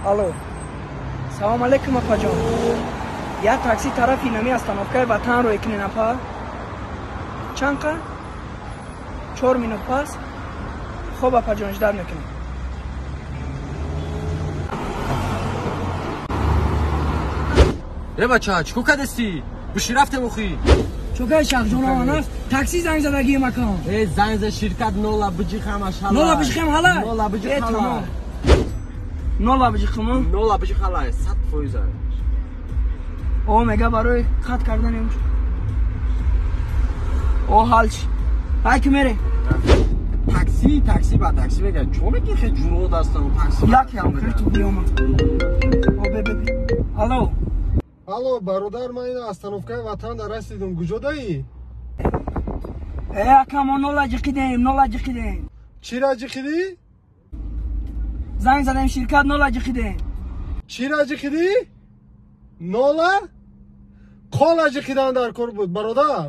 Алло. Салом алейкум, апаҷон. Як такси тарафи нами остановкаи Ватан рӯй кунен, апа. Чанд қа? 4 минут пас. Хоб, апаҷон, ждать мекунем. Э бача, чӣ кор кардасӣ? Буши рафтем охи. Чокай шахҷон анаст? Такси занг задагии макон. Э занг за ширкат нола биҷихам ашала. Нола биҷихам ҳала? Нола биҷихам ҳала. Нола биҷихам? Нола биҷих ҳала, 100%. О мега барои хат кардани онҷо. О ҳалч. Ай ки мере. Такси, такси ба такси мега. Чо меги хе ҷуро дастан такси? Як ям кирту биёма. О бе бе. Алло. Алло, бародар, ман ина остановкаи Ватан дар расидум. Куҷо даӣ? Э ака, мо нола ҷиқидем, нола ҷиқидем. Чира ҷиқидӣ? Занг задем ширкат, нола ҷиқидем. Чира ҷиқидӣ? Нола? Кола ҷиқидан дар кор буд, бародар.